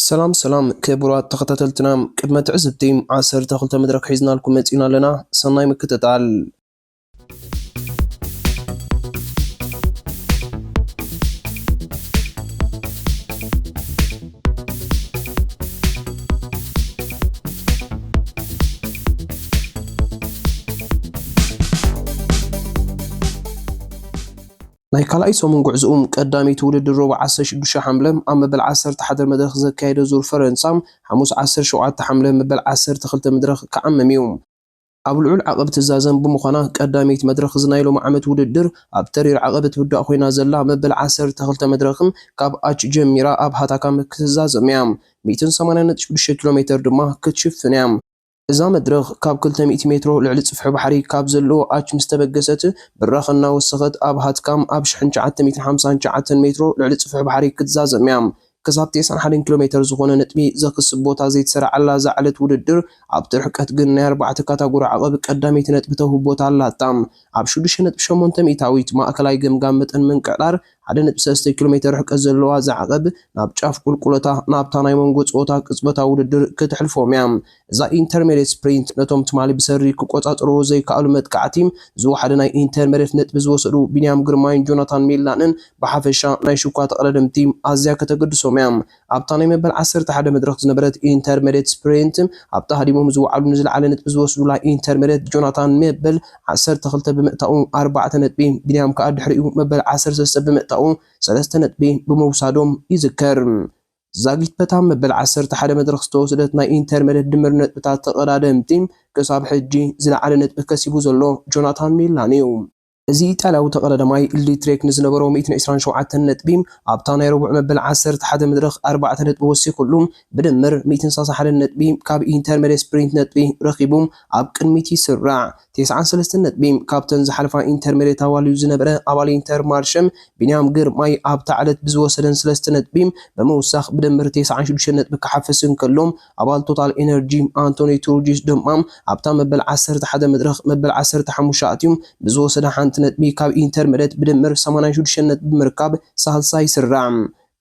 ሰላም ሰላም ክቡራት ተኸታተልትና፣ ቅድመ ትዕዝብቲ ዓሰርተ ክልተ መድረኽ ሒዝናልኩም መጺና ኣለና። ሰናይ ምክትታል። ናይ ካልኣይ ሰሙን ጉዕዝኡም ቀዳመይቲ ውድድር ሮባ ዓሰርተ ሽዱሽተ ሓምለ ኣብ መበል ዓሰርተ ሓደ መድረኽ ዘካየደ ዙር ፈረንሳ፣ ሓሙስ ዓሰርተ ሸውዓተ ሓምለ መበል ዓሰርተ ክልተ መድረኽ ክዓመም እዩ። ኣብ ልዑል ዓቐብ ትዛዘም ብምዃና ቀዳመይቲ መድረኽ እዚ ናይ ሎም ዓመት ውድድር ኣብ ተሪር ዓቐብ ትውዳእ ኮይና ዘላ መበል ዓሰርተ ክልተ መድረኽም ካብ ኣች ጀሚራ ኣብ ሃታካም ክትዛዘም እያ። ሚእትን ሰማንያን ነጥቢ ሽዱሽተ ኪሎ ሜትር ድማ ክትሽፍን እያ። እዛ መድረኽ ካብ ክልተ ሚእቲ ሜትሮ ልዕሊ ጽፍሒ ባሕሪ ካብ ዘለዎ ኣች ምስ ተበገሰት፣ ብራኸ እናወሰኸት ኣብ ሃትካም ኣብ ሽሕን ትሽዓተ ሚእትን ሓምሳን ትሽዓተን ሜትሮ ልዕሊ ጽፍሒ ባሕሪ ክትዛዘም እያ። ክሳብ ተስዓን ሓደን ኪሎ ሜትር ዝኾነ ነጥቢ ዘኽስብ ቦታ ዘይተሰራዓላ እዛ ዕለት ውድድር፣ ኣብቲ ርሕቀት ግን ናይ ኣርባዕተ ካታጎሪ ዓቐብ ቀዳመይቲ ነጥቢ ተውህብ ቦታ ኣላታ። ኣብ ሽዱሽተ ነጥቢ ሸሞንተ ሚእታዊት ማእከላይ ገምጋም መጠን ምንቅዕራር ሓደ ነጥቢ ሰለስተ ኪሎ ሜትር ርሕቀት ዘለዋ እዛ ዓቐብ፣ ናብ ጫፍ ቁልቁለታ ናብታ ናይ መንጎ ጸወታ ቅጽበታዊ ውድድር ክትሕልፎም እያ። እዛ ኢንተርሜድየት ስፕሪንት ነቶም ትማሊ ብሰሪ ክቆጻጸርዎ ዘይከኣሉ መጥቃዕቲ ዝወሓደ ናይ ኢንተርሜድየት ነጥቢ ዝወሰዱ ቢንያም ግርማይን ጆናታን ሚላንን ብሓፈሻ ናይ ሽኳ ተቐዳደምቲ ኣዝያ ከተገድሶም እያ። ኣብታ ናይ መበል ዓሰርተ ሓደ መድረኽ ዝነበረት ኢንተርሜድየት ስፕሪንት፣ ኣብታ ሃዲሞም ዝወዓሉ ንዝለዓለ ነጥቢ ዝወስዱላ ኢንተርሜድየት ጆናታን መበል ዓሰርተ ክልተ ብምእታዉ ኣርባዕተ ነጥቢ፣ ቢንያም ከኣ ድሕሪኡ መበል ዓሰርተ ሰለስተ ብምእታዉ ሰለስተ ነጥቢ ብምውሳዶም ይዝከር። ዛጊት በታ መበል ዓሰርተ ሓደ መድረኽ ዝተወስደት ናይ ኢንተርሜድየት ድምር ነጥብታት ተቐዳደምቲ ክሳብ ሕጂ ዝለዓለ ነጥቢ ከሲቡ ዘሎ ጆናታን ሚላን እዩ። እዚ ኢጣልያዊ ተቐዳዳማይ ሊትሬክ ንዝነበሮ ሚእትን ዕስራን ሸውዓተን ነጥቢ ኣብታ ናይ ረቡዕ መበል ዓሰርተ ሓደ መድረኽ ኣርባዕተ ነጥቢ ወሲኹሉ፣ ብድምር ሚእትን ሰላሳን ሓደን ነጥቢ ካብ ኢንተርሜድየት ስፕሪንት ነጥቢ ረኺቡ ኣብ ቅድሚት ይስራዕ። ተስዓን ሰለስተን ነጥቢ ካብተን ዝሓለፋ ኢንተርሜድየት ኣዋልዩ ዝነበረ ኣባል ኢንተርማርሸ ቢንያም ግርማይ ኣብታ ዕለት ብዝወሰደን ሰለስተ ነጥቢ ብምውሳኽ ብድምር ተስዓን ሽዱሽተን ነጥቢ ክሓፍስ እንከሎ፣ ኣባል ቶታል ኤነርጂ ኣንቶኒ ቱርጂስ ድማ ኣብታ መበል ዓሰርተ ሓደ መድረኽ መበል ዓሰርተ ሓሙሽተ ኣትዩ ብዝወሰደ ሓንቲ ነጥቢ ካብ ኢንተርሜድየት ብድምር ሰማንያን ሽዱሽተን ነጥቢ ብምርካብ ሳልሳይ ይስራዕ።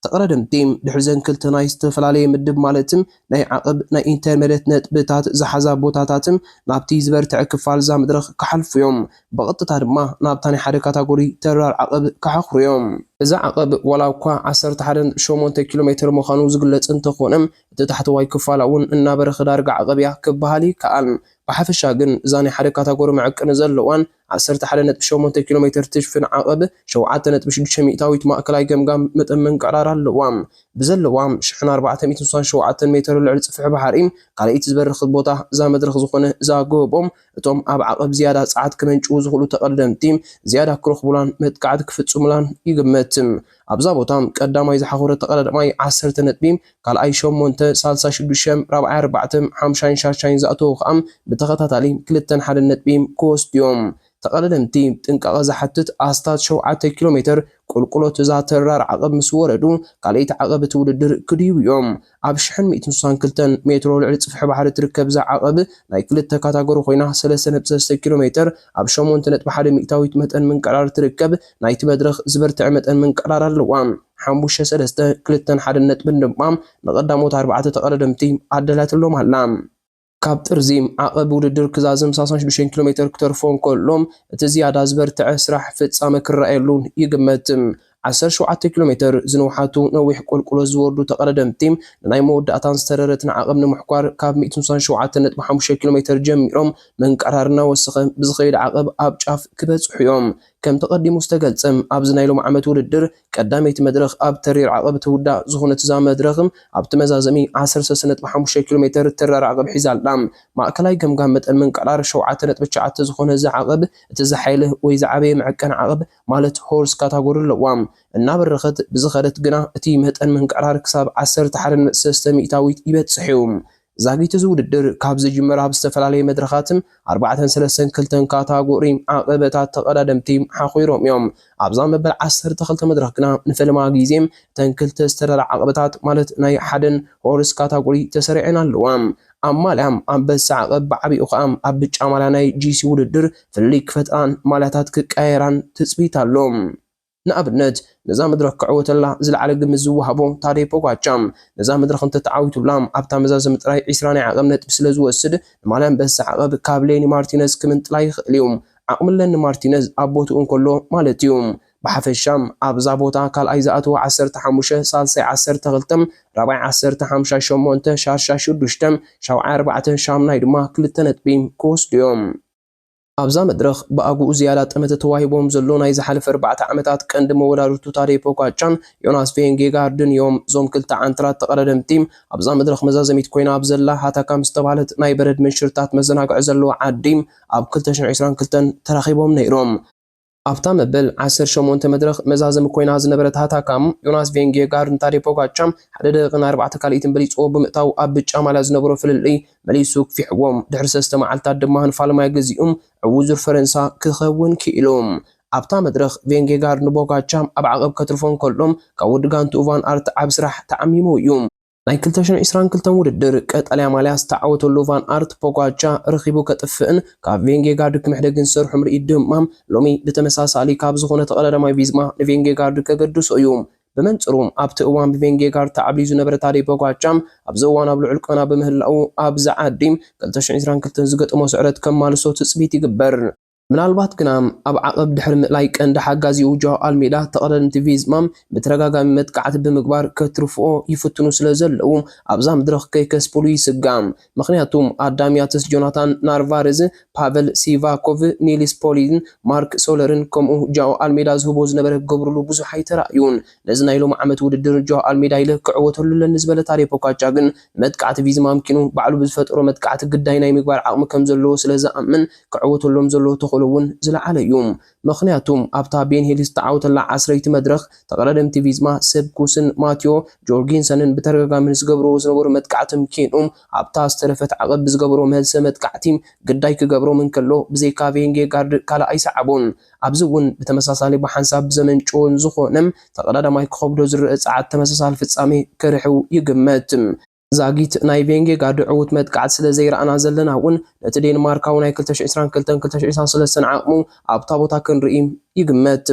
ተቐዳደምቲ ድሕሪ ዘን ክልተ ናይ ዝተፈላለየ ምድብ ማለትም ናይ ዓቐብ ናይ ኢንተርሜድየት ነጥብታት ዝሓዛ ቦታታትም ናብቲ ዝበርትዐ ክፋል እዛ መድረኽ ክሓልፉ እዮም። ብቐጥታ ድማ ናብታ ናይ ሓደ ካታጎሪ ተራር ዓቐብ ክሓኽሩ እዮም። እዚ ዓቐብ ዋላ እኳ ዓሰርተ ሓደ ነጥቢ ሸሞንተ ኪሎ ሜትር ምዃኑ ዝግለጽ እንተኾነ፣ እቲ ታሕተዋይ ክፋላ እውን እናበረኸ ዳርጋ ዓቐብ እያ ክበሃል ይከኣል። ብሓፈሻ ግን እዛ ናይ ሓደ ካታጎሪ መዐቀኒ ዘለዋን ዓሰርተ ሓደ ነጥቢ ሸሞንተ ኪሎ ሜትር ትሽፍን ዓቐብ ሸውዓተ ነጥቢ ሽዱሽተ ሚእታዊት ማእከላይ ገምጋም መጠን ምንቅዕራር ኣለዋ። ብዘለዋ ሽሕን ኣርባዕተ ሚእትን ስሳን ሸውዓተን ሜትር ልዕሊ ጽፍሒ ባሕሪ ካልኣይቲ ዝበርኽት ቦታ እዛ መድረኽ ዝኾነ እዛ ጎቦ፣ እቶም ኣብ ዓቐብ ዝያዳ ጸዓት ክመንጭዉ ዝኽእሉ ተቐዳደምቲ ዝያዳ ክረኽቡላን መጥቃዕቲ ክፍጽሙላን ይግመት። ኣብዛ ቦታ ቀዳማይ ዝሓኾረ ተቐዳዳማይ ዓሰርተ ነጥቢ፣ ካልኣይ ሸሞንተ፣ ሳልሳይ ሽዱሽተ፣ ራብዓይ ኣርባዕተ፣ ሓምሻይን ሻድሻይን ዝኣተዉ ከኣ ብተኸታታሊ ክልተን ሓደን ነጥቢ ክወስዱ እዮም። ተቐዳደምቲ ጥንቃቐ ዝሓትት ኣስታት ሸውዓተ ኪሎ ሜትር ቁልቁሎት እዛ ተራር ዓቐብ ምስ ወረዱ፣ ካልኣይቲ ዓቐብ እቲ ውድድር ክድይቡ እዮም። ኣብ ሽሕን ሚእትን ስሳን ክልተን ሜትሮ ልዕሊ ጽፍሒ ባሕሪ ትርከብ እዛ ዓቐብ ናይ ክልተ ካታጎሪ ኮይና፣ ሰለስተ ነጥቢ ሰለስተ ኪሎ ሜትር ኣብ ሸሞንተ ነጥቢ ሓደ ሚእታዊት መጠን ምንቅዕራር ትርከብ ናይቲ መድረኽ ዝበርትዐ መጠን ምንቅዕራር ኣለዋ። ሓሙሽተ ሰለስተ ክልተን ሓደን ነጥብን ድማ ንቐዳሞት ኣርባዕተ ተቐዳደምቲ ኣዳልያትሎም ኣላ። ካብ ጥርዚ ዓቐብ ውድድር ክዛዝም ሰላሳን ሽዱሽተን ኪሎ ሜትር ክተርፎ እንከሎ፣ እቲ ዝያዳ ዝበርትዐ ስራሕ ፍጻመ ክረኣየሉ ይግመት። ዓሰርተ ሸውዓተ ኪሎ ሜትር ዝንውሓቱ ነዊሕ ቁልቁለት ዝወርዱ ተቐዳደምቲ ንናይ መወዳእታን ዝተረረትን ዓቐብ ንምሕኳር ካብ ሚእትን ስሳን ሸውዓተን ነጥቢ ሓሙሽተ ኪሎ ሜትር ጀሚሮም ምንቅዕራር እናወሰኸ ብዝኸይድ ዓቐብ ኣብ ጫፍ ክበጽሑ እዮም። ከምቲ ቀዲሙ ዝተገልጸ፣ ኣብዚ ናይ ሎም ዓመት ውድድር ቀዳመይቲ መድረኽ ኣብ ተሪር ዓቐብ ትውዳእ ዝኾነት እዛ መድረኽ ኣብቲ መዛዘሚ ዓሰርተ ሰለስተ ነጥቢ ሓሙሽተ ኪሎ ሜትር ተራር ዓቐብ ሒዛ ኣላ። ማእከላይ ገምጋም መጠን ምንቅዕራር ሸውዓተ ነጥቢ ትሽዓተ ዝኾነ እዚ ዓቐብ እቲ ዝሓየለ ወይ ዝዓበየ መዐቀኒ ዓቐብ ማለት ሆርስ ካታጎሪ ኣለዋ። እናበረኸት ብዝኸደት ግና እቲ መጠን ምንቅዕራር ክሳብ ዓሰርተ ሓደ ነጥቢ ሰለስተ ሚእታዊት ይበጽሕ እዩ። ዛጊት እዚ ውድድር ካብ ዝጅምር ኣብ ዝተፈላለየ መድረኻትን ኣርባዕተን ሰለስተን ክልተን ካታጎሪ ዓቐበታት ተቐዳደምቲ ሓኺሮም እዮም። ኣብዛ መበል ዓሰርተ ክልተ መድረኽ ግና ንፈለማ ግዜ እተን ክልተ ዝተረራ ዓቐበታት ማለት ናይ ሓደን ሆርስ ካታጎሪ ተሰሪዐን ኣለዋ። ኣብ ማልያ ኣንበሳ ዓቐብ ብዓቢኡ ከኣ ኣብ ብጫ ማልያ ናይ ጂሲ ውድድር ፍልልይ ክፈጥራን ማልያታት ክቀያየራን ትጽቢት ኣሎ። ንኣብነት፣ ነዛ መድረኽ ክዕወተላ ዝለዓለ ግምት ዝወሃቦ ታደይ ፖጋቻ፣ ነዛ መድረኽ እንተተዓዊቱላ፣ ኣብታ መዛዘሚ ጥራይ ዒስራ ናይ ዓቐብ ነጥቢ ስለ ዝወስድ፣ ንማልያ ኣንበሳ ዓቐብ ካብ ሌኒ ማርቲነዝ ክምንጥላ ይኽእል እዩ። ዓቕሚ ለኒ ማርቲነዝ ኣብ ቦትኡ እንከሎ ማለት እዩ። ብሓፈሻ ኣብዛ ቦታ ካልኣይ ዝኣተወ ዓሰርተ ሓሙሽተ፣ ሳልሳይ ዓሰርተ ክልተ፣ ራብዓይ ዓሰርተ፣ ሓምሻይ ሸሞንተ፣ ሻሻይ ሽዱሽተ፣ ሻውዓይ ኣርባዕተ፣ ሻምናይ ድማ ክልተ ነጥቢ ክወስዱ እዮም። ኣብዛ መድረኽ ብኣግኡ ዝያዳ ጠመተ ተዋሂቦም ዘሎ ናይ ዝሓለፈ ኣርባዕተ ዓመታት ቀንዲ መወዳድርቱ ታደይ ፖጋቻን ዮናስ ቬንጌጋርድን እዮም። እዞም ክልተ ዓንትራት ተቐዳደምቲ ኣብዛ መድረኽ መዛዘሚት ኮይና ኣብ ዘላ ሃታካም ዝተባህለት ናይ በረድ ምንሽርታት መዘናግዒ ዘለዋ ዓዲ ኣብ ክልተ ሽሕን ዕስራን ክልተን ተራኺቦም ነይሮም። ኣብታ መበል ዓሰርተ ሸሞንተ መድረኽ መዛዘሚ ኮይና ዝነበረት ሃታካም፣ ዮናስ ቬንጌጋርድ ንታዴ ፖጋቻ ሓደ ደቂቕን ኣርባዕተ ካልኢትን በሊጽዎ ብምእታው ኣብ ብጫ ማልያ ዝነበሮ ፍልልይ መሊሱ ክፊሕዎም፣ ድሕሪ ሰለስተ መዓልታት ድማ ንፋልማይ ግዚኡ ዕዉት ዙር ፈረንሳ ክኸውን ክኢሉ። ኣብታ መድረኽ ቬንጌጋርድ ንፖጋቻ ኣብ ዓቐብ ከትርፎ እንከሎ፣ ካብ ወዲ ጋንትኡ ቫን ኣርት ዓቢ ስራሕ ተዓሚሙ እዩ። ናይ ክልተ ሽሕን ዕስራን ክልተን ውድድር ቀጠልያ ማልያ ዝተዓወተሉ ቫን ኣርት፣ ፖጋቻ ረኺቡ ከጥፍእን ካብ ቬንጌጋርድ ክምሕደግን ዝሰርሖም ርኢት ድማ ሎሚ ብተመሳሳሊ ካብ ዝኾነ ተቐዳዳማይ ቪዝማ ንቬንጌጋርድ ከገድሶ እዩ። ብመንጽሩ ኣብቲ እዋን ብቬንጌጋርድ ተዓብልዩ ዝነበረ ታዴ ፖጋቻ ኣብዚ እዋን ኣብ ልዑል ቃና ብምህላዉ ኣብዚ ዓዲ ክልተ ሽሕን ዕስራን ክልተን ዝገጠሞ ስዕረት ከማልሶ ትጽቢት ይግበር። ምናልባት ግና ኣብ ዓቐብ ድሕሪ ምእላይ ቀንዲ ሓጋዚኡ ጃው ኣልሜዳ ተቐዳደምቲ ቪዝማ ብተደጋጋሚ መጥቃዕቲ ብምግባር ከትርፍኦ ይፍትኑ ስለ ዘለዉ ኣብዛ መድረኽ ከይከስብሉ ይስጋእ። ምኽንያቱ ኣዳም ያትስ፣ ጆናታን ናርቫርዝ፣ ፓቨል ሲቫኮቭ፣ ኒልስ ፖሊን ማርክ ሶለርን ከምኡ ጃኦ ኣልሜዳ ዝህቦ ዝነበረ ክገብርሉ ብዙሕ ኣይተራእዩን። ነዚ ናይ ሎሚ ዓመት ውድድር ጃኦ ኣልሜዳ ኢለ ክዕወተሉ ኣለኒ ዝበለ ታዴ ፖጋቻ ግን ንመጥቃዕቲ ቪዝማ ኣምኪኑ ባዕሉ ብዝፈጠሮ መጥቃዕቲ ግዳይ ናይ ምግባር ዓቕሚ ከም ዘለዎ ስለ ዝኣምን ክዕወተሎም ዘለዎ ተኽእሎ እውን ዝለዓለ እዩ። ምኽንያቱ ኣብታ ቤን ሂል ዝተዓወተላ ዓስረይቲ መድረኽ ተቐዳደምቲ ቪዝማ ሰብ ኩስን ማቲዮ ጆርጊንሰንን ብተደጋጋሚ ንዝገብርዎ ዝነበሩ መጥቃዕቲ ኣምኪኑ ኣብታ ዝተረፈት ዓቐብ ብዝገበሮ መልሰ መጥቃዕቲ ግዳይ ክገብሮም እንከሎ ብዘይካ ቬንጌጋርድ ካልእ ኣይሰዓቦን። ኣብዚ እውን ብተመሳሳሊ ብሓንሳብ ብዘመንጭዎ ዝኾነ ተቐዳዳማይ ክኸብዶ ዝረአ ጸዓት ተመሳሳሊ ፍጻሜ ከርሕው ይግመት። ዛጊት ናይ ቬንጌጋርድ ዕዉት መጥቃዕቲ ስለ ዘይረኣና ዘለና እውን ነቲ ዴንማርካዊ ናይ ክልተ ሽሕን ዕስራን ክልተን ክልተ ሽሕን ዕስራን ሰለስተን ዓቕሙ ኣብታ ቦታ ክንርኢ ይግመት።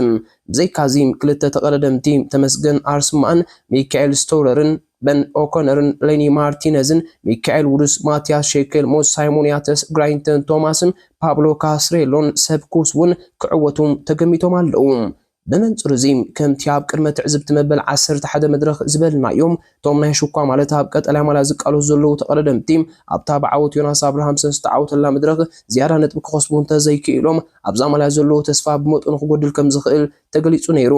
ብዘይካዚ ክልተ ተቐዳደምቲ ተመስገን ኣርስማን ሚካኤል ስቶለርን በን ኦኮነርን ሌኒ ማርቲነዝን ሚካኤል ውዱስ፣ ማቲያስ ሼኬል፣ ሞስ ሳይሞን ያተስ፣ ግራይንተን ቶማስን ፓብሎ ካስሬሎን ሰብ ኩስ እውን ክዕወቱ ተገሚቶም ኣለዉ። ብመንጽሩ እዚ ከምቲ ኣብ ቅድመ ትዕዝብቲ መበል ዓሰርተ ሓደ መድረኽ ዝበልናዮም እቶም ናይ ሽኳ ማለት ኣብ ቀጠልያ ማልያ ዝቃለሱ ዘለዉ ተቐዳደምቲ ኣብታ ብዓወት ዮናስ ኣብርሃምሰን ዝተዓወተላ መድረኽ ዝያዳ ነጥቢ ክኸስቡ እንተዘይክኢሎም ኣብዛ ማልያ ዘለዎ ተስፋ ብመጠኑ ክጎድል ከም ዝኽእል ተገሊጹ ነይሩ።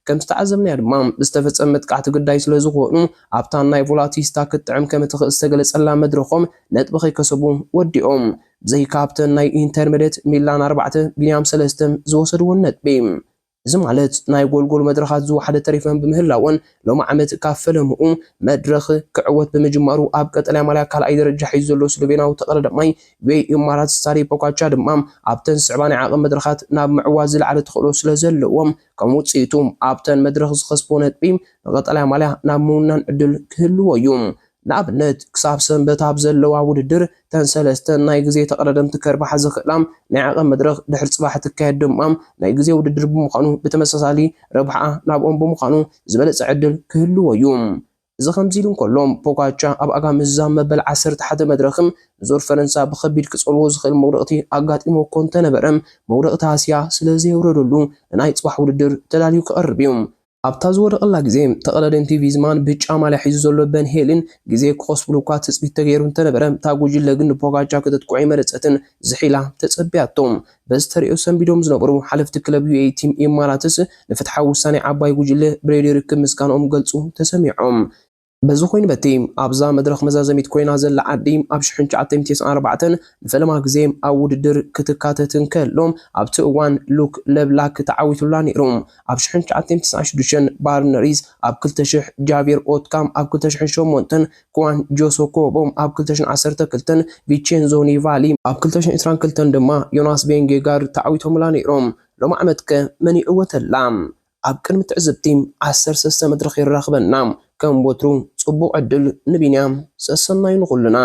ከም ዝተዓዘብናዮ ድማ ብዝተፈጸመ መጥቃዕቲ ግዳይ ስለ ዝኾኑ ኣብታ ናይ ቮላቲስታ ክትጥዕም ከም እትኽእል ዝተገለጸላ መድረኾም ነጥቢ ከይከሰቡ ወዲኦም። ብዘይካ ኣብተን ናይ ኢንተርመደት ሚላን ኣርባዕተ ቢንያም ሰለስተ ዝወሰድዎን ነጥቢ። እዚ ማለት ናይ ጎልጎል መድረኻት ዝወሓደ ተሪፈን ብምህላወን ሎሚ ዓመት ካብ ፈለምኡ መድረኽ ክዕወት ብምጅማሩ ኣብ ቀጠልያ ማልያ ካልኣይ ደረጃ ሒዙ ዘሎ ስሎቬናዊ ተቐዳዳማይ ዌይ ኢማራት ስታሪ ፖካቻ ድማ ኣብተን ዝስዕባ ናይ ዓቐብ መድረኻት ናብ ምዕዋት ዝለዓለ ተኽእሎ ስለ ዘለዎም ከም ውጽኢቱ ኣብተን መድረኽ ዝኸስቦ ነጥቢ ንቐጠልያ ማልያ ናብ ምውናን ዕድል ክህልዎ እዩ። ንኣብነት ክሳብ ሰንበት ኣብ ዘለዋ ውድድር ተን ሰለስተን ናይ ግዜ ተቐዳደምቲ ከርብሓ ዝኽእላ ናይ ዓቐብ መድረኽ ድሕሪ ጽባሕ ትካየድ ድማ ናይ ግዜ ውድድር ብምዃኑ ብተመሳሳሊ ረብሓኣ ናብኦም ብምዃኑ ዝበለጸ ዕድል ክህልዎ እዩ። እዚ ከምዚ ኢሉ እንከሎ ፖጋቻ ኣብ ኣጋ ምዝዛም መበል ዓሰርተ ሓደ መድረኽም ንዙር ፈረንሳ ብኸቢድ ክጸልዎ ዝኽእል መውደቕቲ ኣጋጢሞ እኮ እንተነበረ መውደቕቲ ኣስያ ስለ ዘየውረደሉ ንናይ ጽባሕ ውድድር ተዳልዩ ክቐርብ እዩ። ኣብታ ዝወደቐላ ግዜ ተቐዳደምቲ ቪዝማን ብጫ ማልያ ሒዙ ዘሎ በን ሄልን ግዜ ክኸስብሉ እኳ ትጽቢት ተገይሩ እንተነበረ እታ ጉጅለ ግን ንፖጋቻ ክተጥቅዖ ኣይመረጸትን ዝሒላ ተጸቢያቶም። በዚ ተሪኦ ሰንቢዶም ዝነበሩ ሓለፍቲ ክለብ ዩ ኤ ቲም ኢማራትስ ንፍትሓዊ ውሳኔ ዓባይ ጉጅለ ብሬዲ ርክብ ምስጋንኦም ገልጹ ተሰሚዖም። በዚ ኮይኑ በቲ ኣብዛ መድረኽ መዛዘሚት ኮይና ዘላ ዓዲ ኣብ ሽሕን ትሽዓተ ሚእትን ተስዓን ኣርባዕተን ንፈለማ ግዜ ኣብ ውድድር ክትካተት እንከሎ ኣብቲ እዋን ሉክ ለብላክ ተዓዊቱላ ነይሩ። ኣብ ሽሕን ትሽዓተ ሚእትን ተስዓን ሽዱሽተን ባርነሪዝ ኣብ ክልተ ሽሕ ጃቪር ኦትካም ኣብ ክልተ ሽሕን ሸሞንተን ክዋን ጆሶኮቦ ኣብ ክልተ ሽሕን ዓሰርተ ክልተን ቪቼንዞ ኒቫሊ ኣብ ክልተ ሽሕን ዕስራን ክልተን ድማ ዮናስ ቬንጌጋርድ ተዓዊቶምላ ነይሮም። ሎም ዓመት ከ መን ይዕወተላ? ኣብ ቅድሚ ትዕዝብቲ ዓሰርተ ሰለስተ መድረኽ የራኽበና። ከም ወትሩ ጽቡቕ ዕድል ንቢንያም ሰሰናዩ ንኹልና።